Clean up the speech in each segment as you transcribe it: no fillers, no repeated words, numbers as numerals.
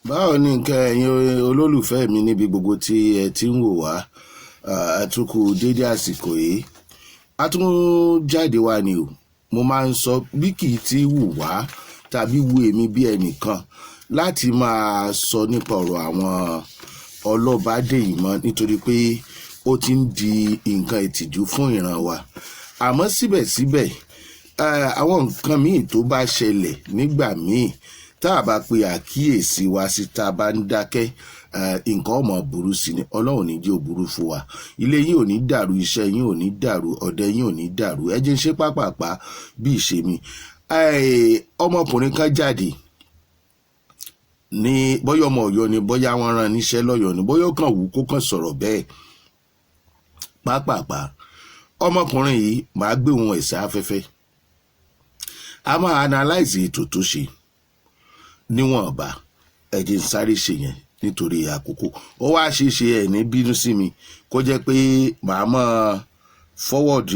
Báwo ni nǹkan, ẹ̀yin olólùfẹ́ mi níbi gbogbo tí ẹ ti ń wò wá? Àtúnkù dédé àsìkò yìí, a tún jáde wá ni o. Mo máa ń sọ bí kì í ti wù wá tàbí wù èmi bí ẹnìkan láti máa sọ nípa ọ̀rọ̀ àwọn ọlọ́bàdé yìí mọ́, nítorí pé ó ti ń di nǹkan ìtìjú fún ìran wa. Àmọ́ síbẹ̀síbẹ̀, àwọn nǹkan míì tó bá ṣẹlẹ̀ nígbà míì, tá a bá pe àkíyèsí wa sí, tá a bá ń dákẹ́, nǹkan ọmọ burú sí ni. Ọlọ́run ní jẹ́ ó burú fún wa. Ilé yín ò ní dàrú, iṣẹ́ yín ò ní dàrú, ọ̀dẹ yín ò ní dàrú. Ẹ jẹ́ ń ṣe pápápá bí ìṣe mi. Ọmọkùnrin kan jáde ní, bóyá ọmọ Ọ̀yọ́ ni, bóyá wọ́n rán níṣẹ́ lọ́yọ̀ọ́ ni, bóyá ó kàn wù kó kàn sọ̀rọ̀ bẹ́ẹ̀ pápápá. Ọmọkùnrin yìí, máa gbé ohun ẹ̀sẹ̀ afẹ́fẹ́, a máa analyze ètò tó ṣe níwọ̀nba. Ẹ jẹ́ ń sáré ṣe yẹn nítorí àkókò. Ó wá ṣe é ṣe, ẹ̀ ní bínú sí mi, kó jẹ́ pé màá mọ̀ forward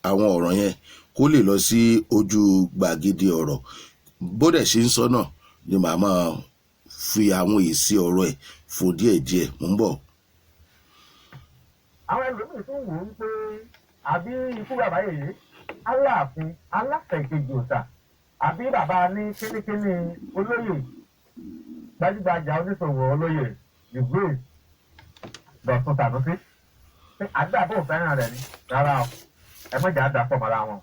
àwọn ọ̀rọ̀ yẹn kó lè lọ sí ojú gbàgede ọ̀rọ̀. Bó dẹ̀ ṣe ń sọ náà ni màá máa fi àwọn èsì ọ̀rọ̀ ẹ̀ fò díẹ̀díẹ̀. Mò ń bọ̀. Àwọn ẹlòmíín tún wò ó wípé àbí ikú bàbá yèyé Aláàfin Aláṣẹ ìkejì òòṣà, àbí bàbá ní kínníkínní, olóyè gbajúgbajà oníṣòwò, olóyè the great Dọ̀tun Sànúsí, pé àgbà bò fẹ́ràn rẹ̀ ni. Rárá o, ẹ mọ̀jà dà pọ̀ mọ́ra wọn.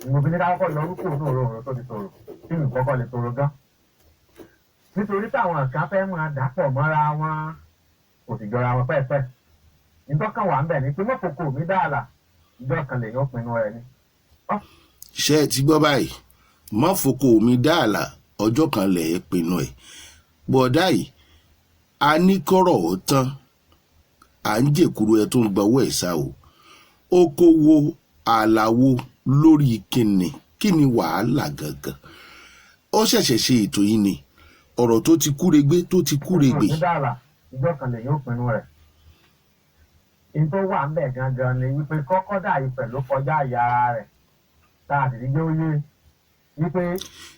Ìmọ̀bí ní ká kọ́kọ́ yọ orúkọ òun òróòrùn tó ti sọ̀rọ̀ tí nǹkan kọ́ lè sọ̀rọ̀ gan, nítorí táwọn kan fẹ́ máa dà pọ̀ mọ́ra wọn, kò sì jọra wọn pẹ́ẹ́pẹ́. Ìtọ́kàn wà ń bẹ̀ ni pé mọ́kòkò mi dáàlà, ìjọ kan lèyàn pinnu rẹ̀ ni. Ṣé ẹ ti gbọ́ báyìí? Mọ́fokò mi dáàlà, ọjọ́ kan lẹ̀ ẹ́ pinnu ẹ̀. Bọ̀dá yìí, a ní kọ́rọ̀ ó tán, à ń jèkúrú ẹ tó ń gbọ́wọ́ ẹ̀ sá o. Okòwò àlàwo lórí kíni? Kíni wàhálà gangan? Ó ṣẹ̀ṣẹ̀ ṣe ètò yìí ni, ọ̀rọ̀ tó ti kúregbé, tó ti kúregbè. Mi dáàlà, ìjọ kan lèyàn pinnu rẹ̀. Ìtọ́ wà ń bẹ̀ gangan ni wípé kọ́kọ́dà Ifẹ̀ ló kọjá àyà ara rẹ̀, tá a sì ní jẹ́ ó yé wípé.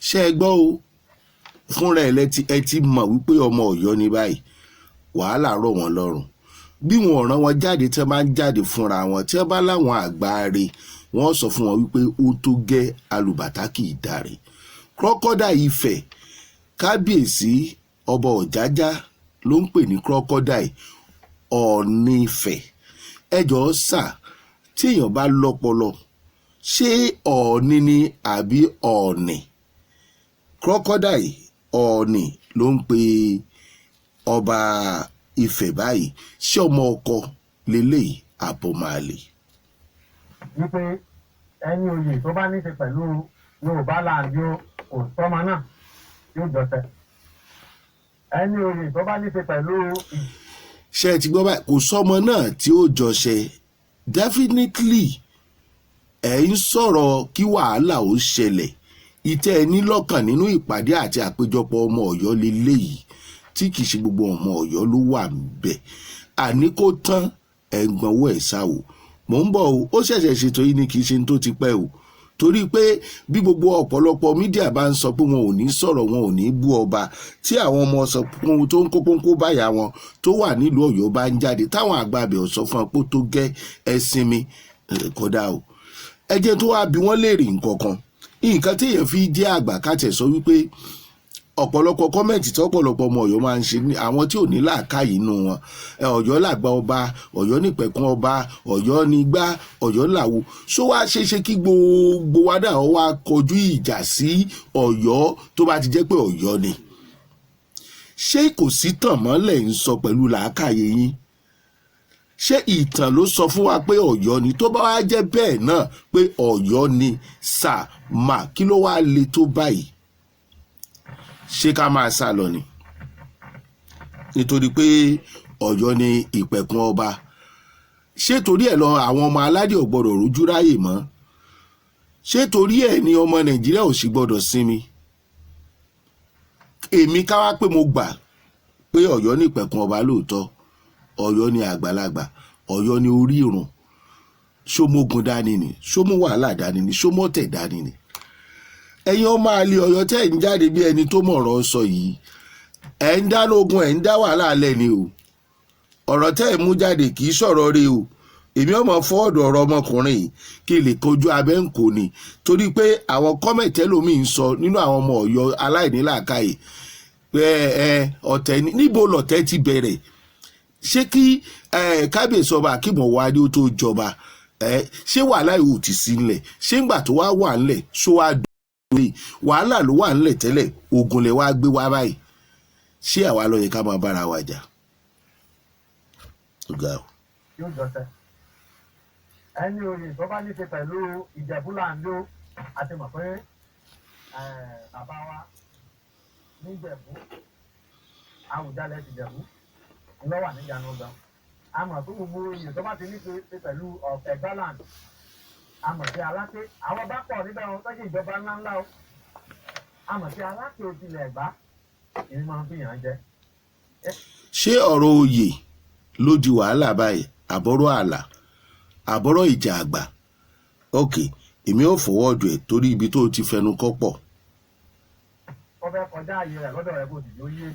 Ṣé ẹ gbọ́ o? Fúnra ẹ̀ lẹ́tí ẹ ti mọ̀ wípé ọmọ Ọ̀yọ́ ní báyìí. Wàhálà rọ̀ wọ́n lọ́rùn bí wọn ò rán wọn jáde. Tí wọ́n bá ń jáde fúnra wọn, tí wọ́n bá láwọn àgbáre, wọ́n sọ fún wọn wípé ó tó gẹ́, alùbàtà kì í dàrí. Crocodile Ifẹ̀, kábíyèsí ọba Ọ̀jájá ló ń pè ní crocodile. Ọ̀ọ̀ni Ifẹ̀, ẹ jọ̀ọ́ sà, tí èèyàn bá lọ́pọlọ, ṣé Ọ̀ọ̀ni ni àbí Ọ̀ọ̀nì? Crocodile Ọ̀ọ̀nì ló ń pe ọba Ifẹ̀ báyìí. Ṣé ọmọ ọkọ leléyìí àbọ̀mọ̀àlè? Wípé ẹni oyè tó bá ní í ṣe pẹ̀lú Yorùbá land yóò, kò sọ́mọ náà yóò jọ̀tẹ̀. Ẹni oyè tó bá ní í ṣe pẹ̀lú. Ṣé ẹ ti gbọ́ báyìí? Kò sọ́mọ náà tí ó jọṣẹ. Definitely, ẹ̀ ń sọ̀rọ̀ kí wàhálà ó ṣẹlẹ̀. Ìtẹ́ ẹ ní lọ́kàn nínú ìpàdé àti àpéjọpọ̀ ọmọ Ọ̀yọ́ leléyìí, tí kì í ṣe gbogbo ọmọ Ọ̀yọ́ ló wà níbẹ̀. Àní kó tán, ẹ̀ ń gbọ́nwọ́ ẹ̀ sá o. Mò ń bọ̀ o. Ó ṣẹ̀ṣẹ̀ ṣètò yìí ni, kì í ṣe tó ti pẹ́ o, torí pé bí gbogbo ọ̀pọ̀lọpọ̀ media bá ń sọ pé wọn ò ní sọ̀rọ̀, wọn ò ní bú ọba, tí àwọn ọmọ sọ ohun tó ń kó pọ́npọ́ báyà wọn tó wà nílùú Ọ̀yọ́ bá ń jáde, táwọn àgbà abẹ̀ sọ fún wọn pé tó gẹ́, ẹ̀sìn mi kódà o. Ẹ jẹ́ tó wá bí wọ́n léèrè nǹkan kan. Nǹkan tí èèyàn fi jẹ́ àgbà, káàtẹ̀ sọ wípé ọ̀pọ̀lọpọ̀ comment tí ọ̀pọ̀lọpọ̀ ọmọ Ọ̀yọ́ máa ń ṣe ní àwọn tí ò ní làákàyè inú wọn, Ọ̀yọ́ làgbà ọba, Ọ̀yọ́ nípẹ̀kun ọba, Ọ̀yọ́ nígbà, Ọ̀yọ́ làwo. Ṣó wá ṣeé ṣe kí gbogbo wa náà wá kọjú ìjà sí Ọ̀yọ́, tó bá ti jẹ́ pé Ọ̀yọ́ ni? Ṣé kò sí tàn mọ́lẹ̀ ń sọ pẹ̀lú làákàyè yín? Ṣé ìtàn ló sọ fún wa pé Ọ̀yọ́ ni? Tó bá wá jẹ́ bẹ́ẹ̀ náà pé Ọ̀yọ́ ni sà mà, kí ló wá le tó báyìí? Ṣé ká máa sá lọ ni nítorí pé Ọ̀yọ́ ni ìpẹ̀kun ọba? Ṣé torí ẹ̀ lọ àwọn ọmọ aládé ò gbọ́dọ̀ rójú ráyè mọ́? Ṣé torí ẹ̀ ni ọmọ Nàìjíríà ò sì gbọ́dọ̀ sinmi? Èmi ká wá pé mo gbà pé Ọ̀yọ́ ní ìpẹ̀kun ọba lóòótọ́, Ọ̀yọ́ ní àgbàlagbà, Ọ̀yọ́ ní orí ìrùn. Ṣómógun dání ni? Ṣómú wàhálà dání ni? Ṣómọ́tẹ̀ dání ni? Ẹ̀yin ọmọ àlè Ọ̀yọ́ tẹ́ ń jáde bí ẹni tó mọ̀rọ̀ sọ yìí, Ẹ̀ ń dá lógun, ẹ̀ ń dá wàhálà alẹ́ ni o. Ọ̀rọ̀ tẹ́ ẹ̀ mú jáde kì í sọ̀rọ̀ rẹ o. Èmi ọmọ fọ́ọ̀dù ọ̀rọ̀ ọmọkùnrin yìí kí n lè kojú abẹ́ ń kò ní, torí pé àwọn comment ẹlòmíì ń sọ nínú àwọn ọmọ Ọ̀yọ́ aláìnílàákàyè pé ẹ ọ̀tẹ̀ níbo lọ̀tẹ̀ ti bẹ̀rẹ̀? Ṣé kí kábíyèsí ọba Akeem Ọwọ́adé ó tó jọba, ṣé wàhálà yìí ò ti sí ńlẹ̀? Ṣé ńgbà tó wá wà ńlẹ̀, ṣó wá dùn? Wàhálà ló wà ńlẹ̀ tẹ́lẹ̀, ogun lè wá gbé wá báyìí. Ṣé àwa ló yẹ ká máa bára wa jà? Ó ga o. Yóò jọsẹ ẹni oyè tó bá ní ṣe pẹ̀lú Ìjẹ̀bú láńdó àti mọ̀ pé bàbá wa níjẹ̀bú, Àwùjalẹ̀ tìjẹ̀bú ńlọ́wà níjànú gan. A mọ̀ pé gbogbo oyè tó bá ti ní ṣe pẹ̀lú ọ̀fẹ́ gbáland, a mọ̀ sí Aláké. Àwọn bá pọ̀ níbẹ̀ wọn tọ́jú ìjọba ńláńlá o. A mọ̀ sí Aláké tilẹ̀ Ẹ̀gbá ìní máa ń fi yàn jẹ. Ṣé ọ̀rọ̀ oyè ló di wàhálà báyìí, àbọ̀rọ̀ ààlà, àbọ̀rọ̀ ìjà àgbà? Ok, èmi ò fọwọ́dù ẹ̀ torí ibi tó ti fẹnu kọ́ pọ̀. Ó fẹ́ kọjá ààyè rẹ̀ lọ́dọ̀ rẹ̀, kò sì yóò yé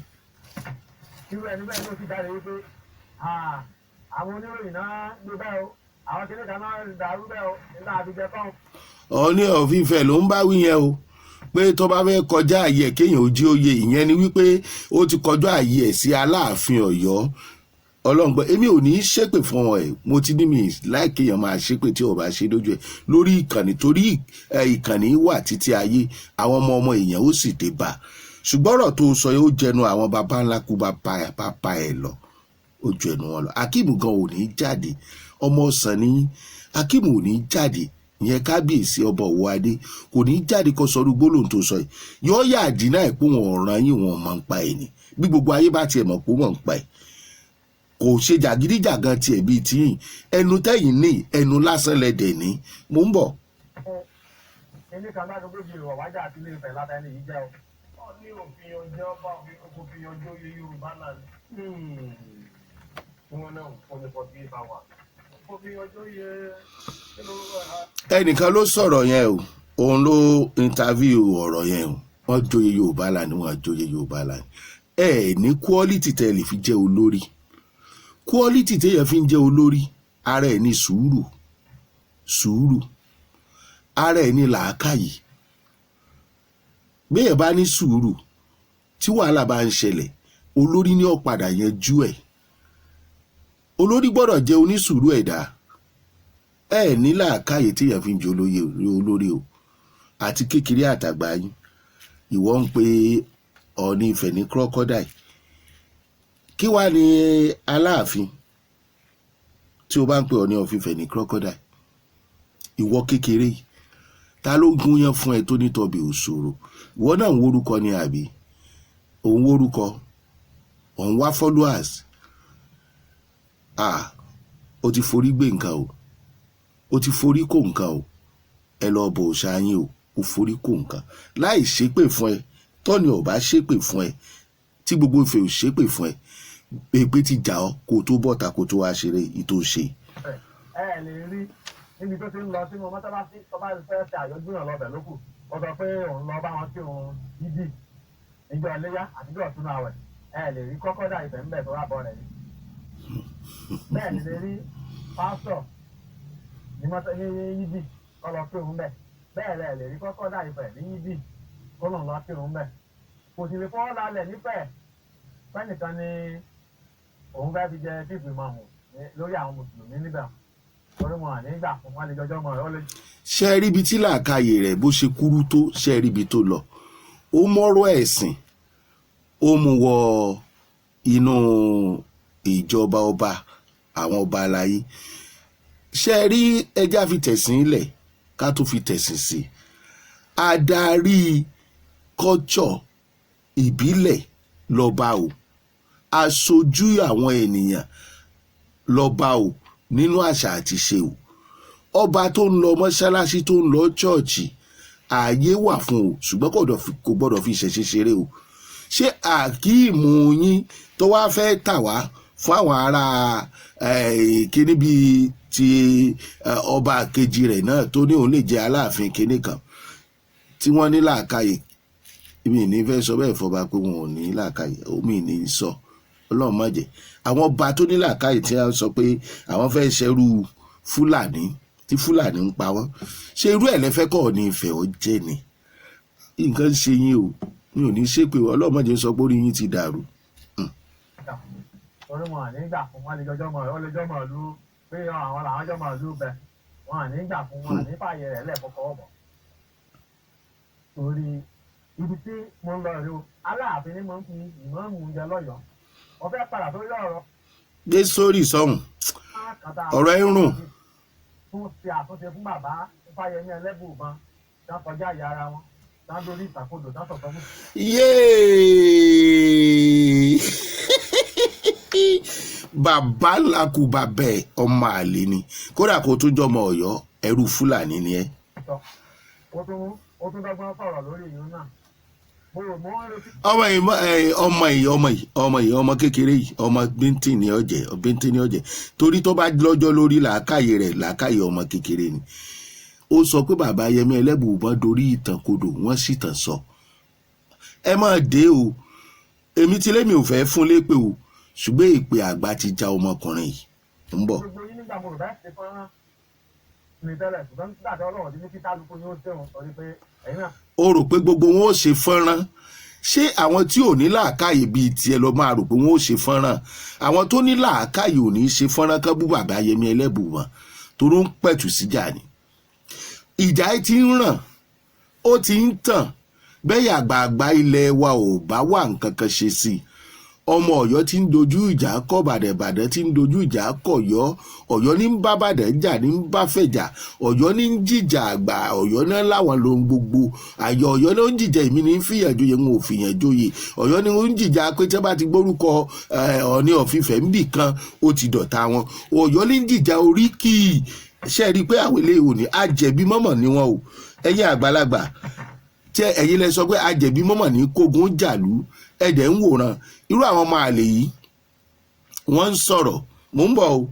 irú ẹni bẹ́ẹ̀ ló sì jáde wípé àwọn oníròyìn náà gbé bẹ́ẹ̀ o, àwọn kìnìún kan náà dàrú bẹ́ẹ̀ o, nígbà àbíjẹ kọ́. Ọọ̀ni of Ifẹ̀ ló ń bá wí yẹn o, pé tó bá fẹ́ kọjá àyè ẹ̀, kéèyàn ó jí oyè. Ìyẹn ni wípé ó ti kọjá àyè ẹ̀ sí Aláàfin Ọ̀yọ́. Ọlọ́ngbọ́n, èmi ò ní í ṣépè fún ọ ẹ̀. Mo ti ní mi láì kéèyàn máa ṣépè tí ò bá ṣe lójú ẹ̀ lórí ìkànnì, torí ìkànnì wà títí ayé, àwọn ọmọ ọmọ èèyàn ó sì dé bá. Ṣùgbọ́n ọ̀rọ̀ tó sọ yóò jẹnu àwọn baba ńlá kú bàbá bàbá ẹ̀ lọ, ó ju ẹnu wọn lọ. Akeem gan ò ní jáde, ọmọ ọ̀sán ní Akeem ò ní jáde. Ìyẹn kábíyèsí ọba Ọwọ́adé kò ní jáde kó sọ irú gbólóhùn tó sọ yìí. Yóò yà dínà ẹ̀ pé wọn ọ̀ràn yín, wọn mọ̀ ń pa ẹ̀ ní bí gbogbo ayé bá tiẹ̀ mọ̀ pé wọ́n ń pa ẹ̀. Kò ṣe jàgídíjàgan tiẹ̀ bíi tiyín. Ẹnu tẹ́yìn ní, ẹnu lásán lẹ́dẹ̀ ní. Mò ń bọ̀. Ilé kan bá gbogbo ìrọ̀ wájà àti Ilé Ifẹ̀ látẹni yìí jẹ́ o. Wọ́n ní òfin ọjọ́ bá òfin òfin ọjọ́ oyè Yorùbá náà ni tí wọ́n náà fún ní 48 hours. Òfin ọjọ́ yẹ kí ló Ẹnìkan ló sọ̀rọ̀ yẹn o, òun ló interview ọ̀rọ̀ yẹn o. Wọ́n joyè Yorùbá là ní, wọ́n joyè Yorùbá là ní. Ẹ ní quality tẹ́ lè fi jẹ́ olórí. Quality téèyàn fi ń jẹ́ olórí, ara ẹ̀ ní sùúrù, sùúrù, ara ẹ̀ ní làákàyè. Béèyàn bá ní sùúrù, tí wàhálà bá ń ṣẹlẹ̀, olórí ní ó padà yanjú ẹ̀. Olórí gbọ́dọ̀ jẹ́ onísùúrù ẹ̀dá. Ẹ ní làákàyè téèyàn fi ń jẹ́ olóyè olórí o, àti kékeré àtàgbà yín. Ìwọ ń pe Ọọ̀ni Ifẹ̀ ní crocodile. Kí wàá ní Aláàfin tí o bá ń pe Ọọ̀ni of Ifẹ̀ ní crocodile? Ìwọ kékeré yìí, ta ló gúnyán fún ẹ tó ní tọbẹ̀ òṣòro? Ìwọ náà ń wórúkọ ni, àbí òun wórúkọ, òun wá followers? Ah, o ti forí gbé nǹkan o, o ti forí kó nǹkan o. Ẹ lọ bọ òòṣà yín o. O forí kó nǹkan láì ṣépè fún ẹ. Tọ́ni ò bá ṣépè fún ẹ, tí gbogbo Ifẹ̀ ò ṣépè fún ẹ, èpè ti jà ọ́ kó o tó bọ́ta, kó o tó wá ṣeré ìtò ṣe. Ẹ lè rí níbi tó ti ń lọ sínú mọ́sálásí tó bá fẹ́ ṣe àyọjú náà lọ́bẹ̀ lókù. Ó sọ pé òun lọ bá wọn kí òun yídì níjọ́ iléyá àtijọ́ ọ̀tún àwẹ̀. Ẹ lè rí kọ́kọ́dà Ifẹ̀ ńbẹ̀ tó wà bọ̀ rẹ̀ ni. Bẹ́ẹ̀ ni lè rí pásítọ̀ ní mọ́sá ní yídì kọ́ lọ kí òun bẹ̀. Bẹ́ẹ̀ lẹ̀ lè rí kọ́kọ́dà Ifẹ̀ ní yídì kó lòun lọ kí òun bẹ̀. Kò sì lè fọwọ́ lálẹ̀ nífẹ̀ẹ́ fẹ́nìkan ni òun fẹ́ fi jẹ chief ìmáàmù lórí àwọn mùsùlùmí níbẹ̀, torí wọn àní gbà fún wọn lè jọjọ́ mọ́ rẹ̀ ó lè. Ṣe é ríbi tí làákàyè rẹ̀ bó ṣe kúrú tó? Ṣe é ríbi tó lọ? Ó mọ́rọ̀ ẹ̀sìn, ó mú wọ inú ìjọba ọba, àwọn ọba aláyé. Ṣe é rí ẹjá fi tẹ̀sìn ilẹ̀ ká tó fi tẹ̀sìn sí i? Adarí culture ìbílẹ̀ lọ́ba o, aṣojú àwọn ènìyàn lọ́ba o nínú àṣà àti ṣe o. Ọba tó ń lọ mọ́ṣáláṣí, tó ń lọ chọ́ọ̀chì, ààyè wà fún o, ṣùgbọ́n kò gbọ́dọ̀ fi ìṣẹ̀ṣe ṣeré o. Ṣé Akeem yín tó wá fẹ́ tà wá fún àwọn ará kíní bíi ti ọba kejì rẹ̀ náà tó ní òun lè jẹ́ Aláàfin kíní kan tí wọ́n ní làákàyè? Èmi ní fẹ́ sọ bẹ́ẹ̀ fọba pé wọn ò ní làákàyè, omi ní sọ. Ọlọ́run má jẹ́ àwọn ọba tó ní làákàyè tí wọ́n sọ pé àwọn fẹ́ ṣerú Fúlàní tí Fúlàní ń pa wọ́n. Ṣé irú ẹ̀ lẹ́fẹ́ kọ́ ní ìfẹ́ ọ jẹ́ ni? Nǹkan ń ṣe yín o. Mi ò ní ṣépè, Ọlọ́run má jẹ́ sọ pé orí yín ti dàrú. Torí wọn ní gbà fún wọn lè jọjọ́ mọ̀ ọ lè jọ́ mọ̀ lú pé àwọn làwọn jọ́ mọ̀ lú bẹ̀, wọn ní gbà fún wọn ní fààyè rẹ̀ lẹ́ẹ̀kọ́kọ́ ọ̀bọ̀. Torí ibi tí mo ń lọ rí o, Aláàfin ni mo ń fi ìmọ̀ọ́mù jẹ lọ́yọ̀ọ́, wọ́n fẹ́ padà sórí ọ̀rọ̀. Gbé sórí sọ́hùn, ọ̀rọ̀ ẹ̀ ń rùn. Tún ṣe àtúnṣe fún bàbá Fáyẹmí Ẹlẹ́bùúbọn tán kọjá ìyá ara wọn tán lórí ìtàkodò tán sọ̀tọ̀ fún. Yéé, bàbá làkùbàbẹ, ọmọ àlè ni. Kódà kó tó jọmọ Ọ̀yọ́, ẹrú Fúlàní ni ẹ. Ó tún dọ́gbọ́n sọ̀rọ̀ lórí ìyún náà, mo rò mo ń retí. Ọmọ yìí, ọmọ yìí, ọmọ yìí, ọmọ yìí, ọmọ kékeré yìí, ọmọ bíntín ni ọjẹ, bíntín ni ọjẹ, torí tó bá lọ́jọ́ lórí, làákàyè rẹ̀, làákàyè ọmọ kékeré ni. Ó sọ pé bàbá Yẹmí Ẹlẹ́bùúbọn dorí ìtàn kodò, wọ́n sì tàn sọ. Ẹ máa dé o. Èmi tí lémi ò fẹ́ fún lépè o, ṣùgbọ́n ìpè àgbà ti já ọmọkùnrin yìí ń bọ̀. Gbogbo yín nígbà mo rò bá ṣe fọ́nrán ní tẹ́lẹ̀, ṣùgbọ́n nígbà tí Ọlọ́run ti ní kí kálukú yóò ṣeun sọ wípé ẹ̀yin náà. Ó rò pé gbogbo wọn ó ṣe fọ́nrán. Ṣé àwọn tí ò ní làákàyè bíi tiẹ̀ lọ máa rò pé wọn ó ṣe fọ́nrán? Àwọn tó ní làákàyè ò ní ṣe fọ́nrán kán bú bàbá Yẹmí Ẹlẹ́bùúbọn, toró ń pẹ̀tù síjà ni. Ìjà yìí ti ń ràn, ó ti ń tàn bẹ́ẹ̀. Àgbààgbà ilẹ̀ wa ò bá wà nǹkan kan ṣe sí i. Ọmọ Ọ̀yọ́ tí ń dojú ìjà kọ Bàdàn, Ìbàdàn tí ń dojú ìjà kọ Ọ̀yọ́, Ọ̀yọ́ ní ń bá Bàdàn jà, ní ń bá fẹ̀jà, Ọ̀yọ́ ní ń jìjà àgbà. Ọ̀yọ́ náà láwọn lóhun gbogbo àyọ̀. Ọ̀yọ́ ló ń jìjà, èmi ní ń fìyàn joyè, ń ò fìyàn joyè. Ọ̀yọ́ ní ń jìjà pé tí wọ́n bá ti gbórúkọ Ọọ̀ni ọ̀fìfẹ́ ń bì kan, ó ti dọ̀tá wọn. Ọ̀yọ́ ní ń jìjà oríkì. Ṣe rí i pé àwọn eléyìí ò ní àjẹbí mọ́mọ́ ni wọn o? Ẹ̀yin àgbàlagbà tí ẹ̀yin lẹ sọ pé àjẹbí mọ́mọ́ ní kógun jàlú, ẹ̀dẹ̀ ń wòran irú àwọn ọmọ àlè yìí, wọ́n ń sọ̀rọ̀. Mò ń bọ̀ o.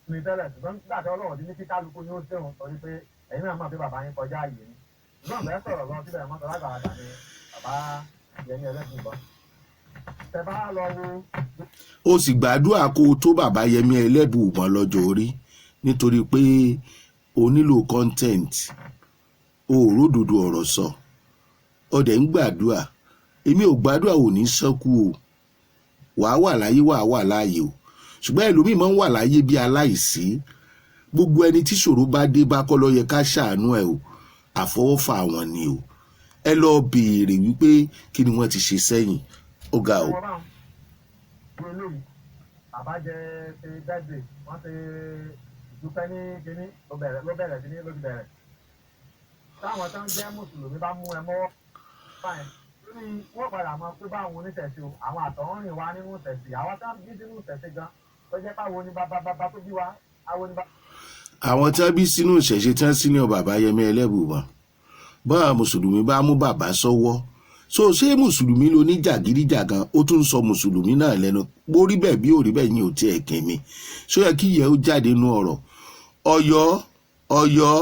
Ní tẹ́lẹ̀, ṣùgbọ́n nígbà tí Ọlọ́run ti ní kí kálukú yóò ṣeun sọ wípé ẹ̀yin náà mọ̀ pé bàbá yín kọjá àyè ni, ṣùgbọ́n bẹ́ẹ̀ sọ̀rọ̀ lọ síbẹ̀ mọ́tò lágbàlagbà ni bàbá Yẹmí Ẹlẹ́bùúbọn. Tẹ bá lọ wo. Ó sì gbàdúrà kó o tó bàbá Yẹmí Ẹlẹ́bùúbọn lọ́jọ́ orí, nítorí pé o nílò content, o ò ródòdó ọ̀rọ̀ sọ, ọ dẹ̀ ń gbàdúrà. Èmi ò gbàdúrà ò ní sọ́kú o. Wàá wà láyé, wàá wà láàyè o. Ṣùgbọ́n ẹlòmíì máa ń wà láyé bí aláìsí. Gbogbo ẹni tí ṣòro bá dé bá kọ́ ló yẹ ká ṣàánú ẹ o. Àfọwọ́fà wọn ni o. Ẹ lọ béèrè wípé kí ni wọ́n ti ṣe sẹ́yìn. Ó ga o. Bàbá jẹ ṣe birthday, wọ́n ṣe ìdúpẹ́ ní kínní, ló bẹ̀rẹ̀ sí ní ló ti bẹ̀rẹ̀. Táwọn tó ń jẹ́ mùsùlùmí bá mú ẹ mọ́wọ́ báyìí lórí, wọ́n padà mọ̀ pé báwọn oníṣẹ̀ṣe o, àwọn àtọ̀húnrìn wa nínú ìṣẹ̀ṣe, àwọn tó ń bí sínú ìṣẹ̀ṣe gan tó jẹ́ páwo ní bàbá bàbá tó bí wa, àwọn ní bàbá. Àwọn tí wọ́n bí sínú ìṣẹ̀ṣe tí wọ́n sí ní bàbá Yẹmí Ẹlẹ́bùúbọn, báwọn mùsùlùmí bá mú bàbá sọ́wọ́ so, ṣé mùsùlùmí ló ní jàgídíjàgan? Ó tún sọ mùsùlùmí náà lẹ́nu. Bó rí bẹ́ẹ̀ bí ò rí bẹ́ẹ̀, yín ò tiẹ̀ kìn mí. Ṣó yẹ kí yẹ ó jáde nú ọ̀rọ̀ Ọ̀yọ́? Ọ̀yọ́,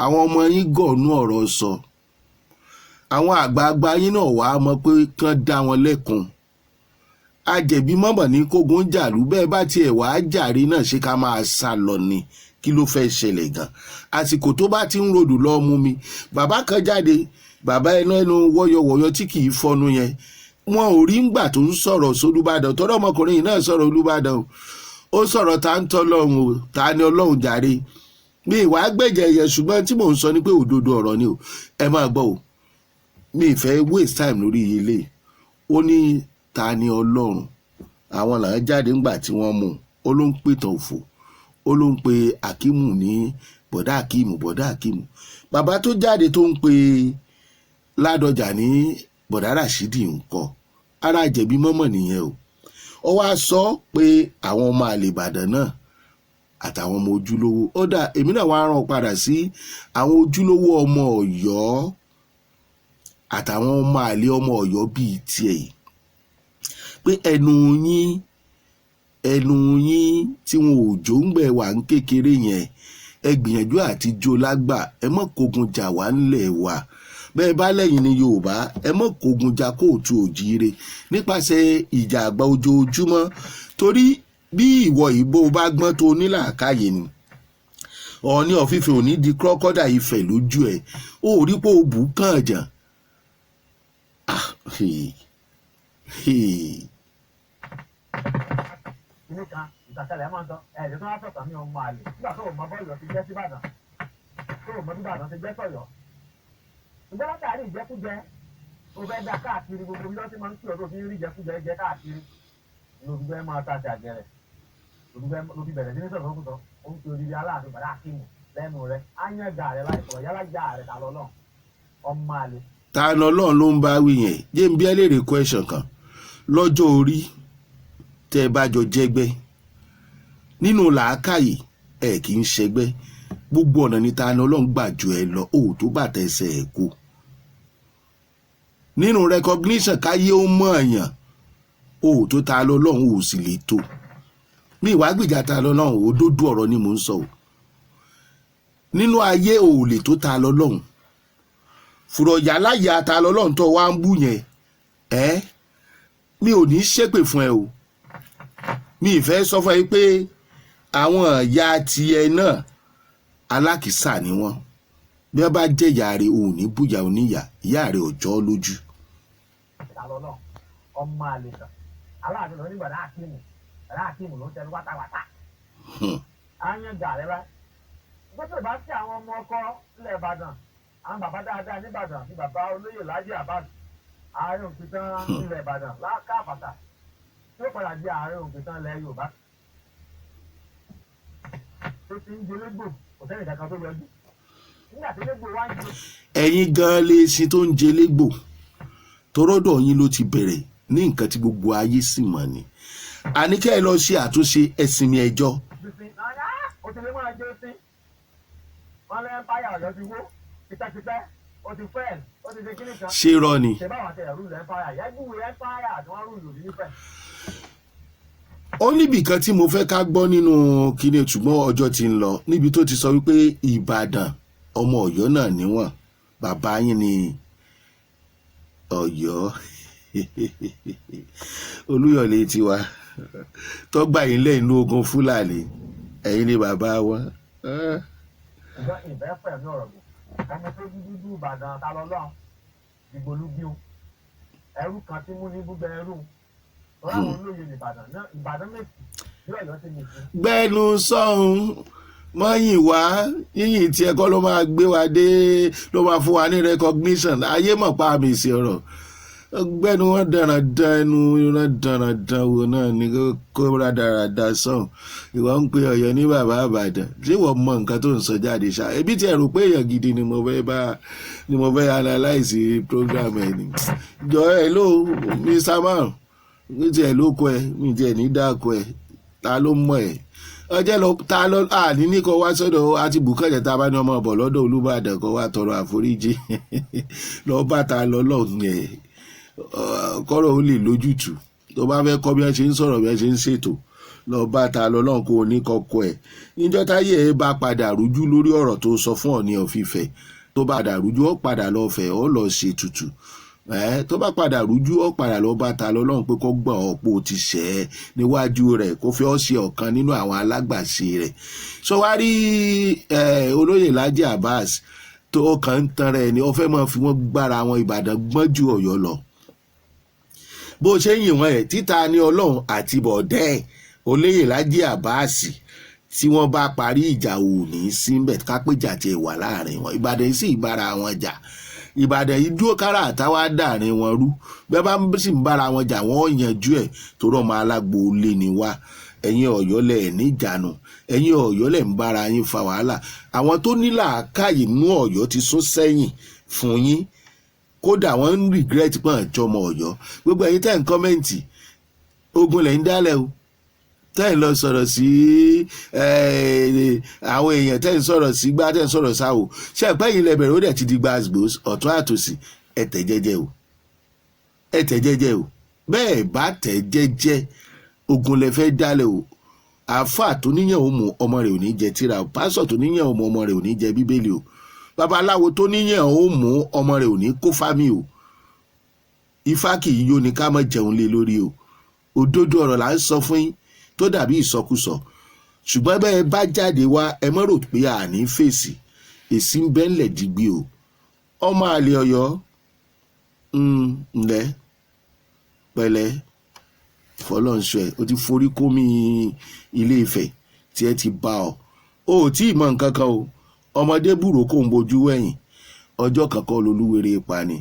àwọn ọmọ yín gọ̀ọ̀nú ọ̀rọ̀ sọ. Àwọn àgbààgbà yín náà wàá mọ̀ pé kán dá wọn lẹ́kun. Àjẹ̀bí mọ̀mọ̀ ní kógun jàlú bẹ́ẹ̀ bá tiẹ̀ wàá jàre náà, ṣé ká máa sá lọ ni? Kí ló fẹ́ ṣẹlẹ̀ gan? Àsìkò tó bá ti ń rodò lọ́ọ́ mú mi, bàbá kan jáde, bàbá ẹnu ẹnu wọ́yọ̀wọ̀yọ̀ tí kì í fọnu yẹn, wọn ò rí ngbà tó ń sọ̀rọ̀ sólúbàdàn. Tọ́rọ̀ ọmọkùnrin yìí náà sọ̀rọ̀ Olúbàdàn, ó sọ̀rọ̀ tá ń tọ́ lọ́hùn o, ta ni Ọlọ́hun jàre? Mi ìwà gbẹ̀jẹ̀ yẹn, ṣùgbọ́n tí mò ń sọ ni pé òdodo ọ̀rọ̀ ni o. Ẹ máa gbọ́ o, mi ì fẹ́ waste time lórí ilé. Ó ní ta ni Ọlọ́run? Àwọn làwọn jáde ńgbà tí wọ́n mú un. Ó ló ń pètàn òfò, ó ló ń pe Akímù ní bọ̀dá Akímù, bọ̀dá Akímù. Bàbá tó jáde tó ń pe Ládọjà ní bọ̀dá Rashidi ńkọ́? Ara jẹ̀bi mọ́mọ́ nìyẹn o. Ó wá sọ pé àwọn ọmọ àlè Ìbàdàn náà àtàwọn ọmọ ojúlówó. Ó dà, èmi náà wá rán padà sí àwọn ojúlówó ọmọ Ọ̀yọ́ àtàwọn ọmọ àlè ọmọ Ọ̀yọ́ bíi tiẹ̀ yìí pé ẹnu yín, ẹnu yín tí wọn ò jó ń gbẹ̀ wá ń kékeré yẹn, ẹ gbìyànjú àti jó lágbà. Ẹ mọ̀ kógun jà wá ńlẹ̀ wa. Bẹ́ẹ̀ bá lẹ́yìn ní Yorùbá, ẹ mọ̀ kógun ja kóòtù òjíire nípasẹ̀ ìjà àgbà ojoojúmọ́, torí bí ìwọ ìbò bá gbọ́n tó nílàákàyè ni, Ọọ̀ni of Ifẹ̀ ò ní di crocodile Ifẹ̀ lójú ẹ̀. Ó rí pé ó bù kàn jàn. Ah, hey, hey. Kíní kan ìtàkàlẹ̀ máa ń sọ ẹ̀ẹ́dẹ̀ tó wá sọ̀tàn ní ọmọ àlè nígbà tó o mọ bọ́ọ̀lù ti jẹ́ síbàdàn, tó o mọ bí Ìbàdàn ti jẹ́ sọ̀yọ́. Ṣùgbọ́n látàrí ìjẹkújẹ tó fẹ́ dá káàkiri gbogbo bí wọ́n ti máa ń kí ọdún fi ń rí ìjẹkújẹ jẹ káàkiri, ló fi fẹ́ máa ta àgẹ̀rẹ̀, ló fi bẹ̀rẹ̀ sí ní sọ̀rọ̀ kúsọ. Ó ń pe odidi Aláàfin bàdá Akíìmù lẹ́nu rẹ̀, á yàn gà rẹ̀ láì sọ̀rọ̀ yálà yà rẹ̀ ta lọ́lọ́ ọmọ àlè. Ta ni Ọlọ́run ló ń bá wí yẹn? Jẹ́ n bi ẹ́ léèrè question kan. Lọ́jọ́ orí tẹ́ ẹ bá jọ jẹ́gbẹ́, nínú làákàyè ẹ kì í ṣẹgbẹ́. Gbogbo ọ̀nà ní ta ni Ọlọ́run gbà ju ẹ lọ, ó tó bàtà ẹsẹ̀ ẹ̀ kó. Nínú recognition, káyé ó mọ̀ èèyàn, ó tó ta lọ Ọlọ́run ò sì lè tó. Mi ìwà gbìjà ta lọ Ọlọ́run, òdodo ọ̀rọ̀ ni mò ń sọ o. Nínú ayé, ò lè tó ta lọ Ọlọ́run. Fùrọ̀yà láyà ta lọ Ọlọ́run tó wá ń bú yẹn ẹ́, mi ò ní ṣépè fún ẹ o. Mi ì fẹ́ sọ fún ẹ pé àwọn ìyá tiẹ̀ náà alákìísà ni wọ́n. Bí wọ́n bá jẹ́ ìyá rẹ̀, ò ní búyà oníyà, ìyá rẹ̀ ò jọ́ lójú. Ta lọ́lọ́ ọmọ àlè kan Aláàfin lọ ní bàdá Akíìmù, bàdá Akíìmù ló ń tẹnu wátawàtà. Á yàn gà rẹ̀ báyìí. Gbọ́dọ̀ bá sí àwọn ọmọ ọkọ ilẹ̀ Ìbàdàn, àwọn bàbá dáadáa nìbàdàn ní bàbá olóyè Lájí Abbas, ààrẹ òpìtàn ilẹ̀ Ìbàdàn lákàbàtà tí ó padà di ààrẹ òpìtàn ilẹ̀ Yorùbá tó ti ń jelégbò, kò sẹ́nì kankan tó yọjú nígbà tí légbò wá ń jẹ. Ẹ̀yin gan-an lè sin tó ń jẹ légbò, torọ́dọ̀ yín ló ti bẹ̀rẹ̀ ní nǹkan tí gbogbo ayé sì mọ̀ ni. Àní kẹ́ ẹ lọ ṣe àtúnṣe ẹ̀sìn mi ẹjọ́. Sísìn náà ó ti lè máa jẹ sí wọn lẹ́ empire Ọ̀yọ́ ti wó tipẹ́tipẹ́, ó ti fẹ́, ó ti ṣe kíní kan. Ṣé rọ ni? Ṣe báwọn àti ẹ̀rú lẹ́ empire yẹ́gùn empire tí wọ́n rú ìlú nífẹ̀ẹ́. Ó níbì kan tí mo fẹ́ ká gbọ́ nínú kíní, ṣùgbọ́n ọjọ́ ti ń lọ, níbi tó ti sọ wípé Ìbàdàn ọmọ Ọ̀yọ́ náà níwọ̀n, bàbá yín ni Ọ̀yọ́ Olúyọ̀lé tiwa tọ́gbà yín lẹ́yìn inú ogun Fúlàní, ẹ̀yin ni bàbá wọn. Ṣùgbọ́n ìfẹ́ fẹ̀mí ọ̀rọ̀ gùn, ẹni tó dúdú Ìbàdàn ta lọ́lọ́ ìgbòlúgbìún ẹrú kan tí mú ní gbúgbẹ ẹrú tọ́lá àwọn olóye Ìbàdàn náà, Ìbàdàn méjì bí Ọ̀yọ́ ti nìkú. Gbẹ́nu sọ́hun mọ́yìn wá, yíyìn tí ẹ kọ́ ló máa gbé wa dé, ló máa fún wa ní recognition. Ayé mọ̀ pa àmì ìsì ọ̀rọ̀ gbẹ́nu wọn dáradára, ẹnu wọn dáradára wo náà ní kó rádaràda sọ̀hún. Ìwọ ń pe Ọ̀yọ́ ní bàbá Àbàdàn, ṣé ìwọ mọ nǹkan tó ń sọ jáde ṣá? Ebi tí ẹ rò pé èèyàn gidi ni mo fẹ́ bá ni mo fẹ́ analyse program ẹ ni. Jọ ẹ ló Mr. Man mi tiẹ̀ ló kọ ẹ, mi tiẹ̀ ní dáko ẹ, ta ló mọ̀ ẹ́? Ọjọ́ lọ ta lọ àní ní kó wá sọ́dọ̀ àti bùkọ́jà tá a bá ní ọmọ ọ̀bọ̀ lọ́dọ̀ Olúbàdàn, kó wá tọrọ àforíjì lọ bá ta lọ lọ́hùn yẹn, kọ́rọ̀ ó lè lójútùú. Tó bá fẹ́ kọ́ bí wọ́n ṣe ń sọ̀rọ̀, bí wọ́n ṣe ń ṣètò, lọ bá ta lọ lọ́hùn kó o ní kọ́kọ́ ẹ̀. Níjọ́ táyé ẹ bá padà rújú lórí ọ̀rọ̀ tó sọ fún Ọọ̀ni of Ifẹ̀, tó bá padà rújú, ó padà lọ fẹ̀, ó lọ ṣètùtù ẹ. Tó bá padà rújú, ó padà lọ bá ta lọ́lọ́run pé kó gbọ́ ọ̀pọ̀ ti ṣẹ̀ ẹ́ níwájú rẹ̀, kó fi ọ́ ṣe ọ̀kan nínú àwọn alágbàṣe rẹ̀. Sọ wá rí olóyè Lájí Abbas tó kàn ń tan rẹ̀ ni, ó fẹ́ máa fi wọ́n gbára wọn. Ìbàdàn gbọ́n ju Ọ̀yọ́ lọ. Bó ṣe ń yìn wọ́n ẹ̀ títa ní Ọlọ́run àti bọ̀dẹ́ olóyè Lájí Abbas, tí wọ́n bá parí ìjà, ò ní síbẹ̀ kápẹ́jà tiẹ̀ wà láàrin wọn. Ìbàdàn sì bára wọn jà. Ìbàdàn yìí dúró kára àtàwá dàrin wọn rú. Bẹ́ẹ̀ bá sì ń bára wọn jà, wọ́n yanjú ẹ̀ tó rọ̀ mọ́. Alágbo lé ní wá. Ẹ̀yin Ọ̀yọ́ lẹ̀ níjànú, ẹ̀yin Ọ̀yọ́ lẹ̀ ń bára yín fa wàhálà. Àwọn tó ní làákàyè nú Ọ̀yọ́ ti sún sẹ́yìn fún yín, kódà wọ́n ń regret pọ̀n jọmọ Ọ̀yọ́. Gbogbo ẹ̀yin tẹ́ ń comment, ogun lẹ̀ ń dálẹ̀ o. Tẹ́ ń lọ sọ̀rọ̀ sí àwọn èèyàn, tẹ́ ń sọ̀rọ̀ sí gbá, tẹ́ ń sọ̀rọ̀ sáwò, ṣé ẹ̀pẹ́ yìí lẹ bẹ̀rẹ̀, ó dẹ̀ ti di gbàgbós ọ̀tún àtòsí. Ẹ tẹ̀ jẹ́jẹ́ o, ẹ tẹ̀ jẹ́jẹ́ o. Bẹ́ẹ̀ bá tẹ̀ jẹ́jẹ́, ogun lẹ fẹ́ dálẹ̀ o. Àáfàá tó níyàn ó mú ọmọ rẹ̀ ò ní jẹ tíra o. Pásọ̀ tó níyàn ó mú ọmọ rẹ̀ ò ní jẹ Bíbélì o. Babaláwo tó níyàn ó mú ọmọ rẹ̀ ò ní kó fámi o. Ifá kì í yó ni ká má jẹun lé lórí o. Òdodo ọ̀rọ̀ là ń sọ fún yín tó dàbí ìsọkúsọ, ṣùgbọ́n bẹ́ẹ̀ bá jáde wá, ẹ mọ́ rò pé àní fèsì. Èsì ń bẹ́ńlẹ̀ digbí o. Ọmọ àlè Ọ̀yọ́, ǹlẹ́ pẹ̀lẹ́ fọlọ́nṣọ́ ẹ̀, o ti forí kó mi Ilé Ifẹ̀ tí ẹ ti bá ọ. O ò tí ì mọ nǹkan kan o. Ọmọdé búrò kò ń bojú wẹ̀yìn, ọjọ́ kan kọ́ lolúwere pa ni.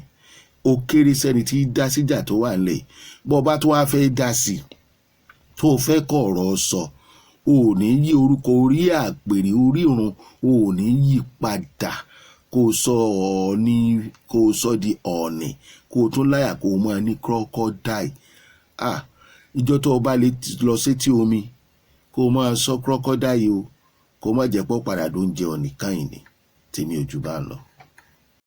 Ó kéré sẹ́ni tí í dá síjà tó wà nílẹ̀. Bọ́ bá tó wá fẹ́ dá sí tó fẹ́ kọ̀ ọ̀rọ̀ sọ, o ò ní yí orúkọ orí àpèrè orírun, o ò ní yí padà kó o sọ Ọ̀ọ́ni, kó o sọ di Ọ̀ọ̀nì, kó o tún láyà kó o máa ní crocodile. Ah, ìjọ tó o bá lè lọ sétí omi kó o máa sọ crocodile o, kó o má jẹ́ pọ́ padà ló ń jẹ ọ̀nì káyìn ni. Tèmi ò jù bá ń lọ.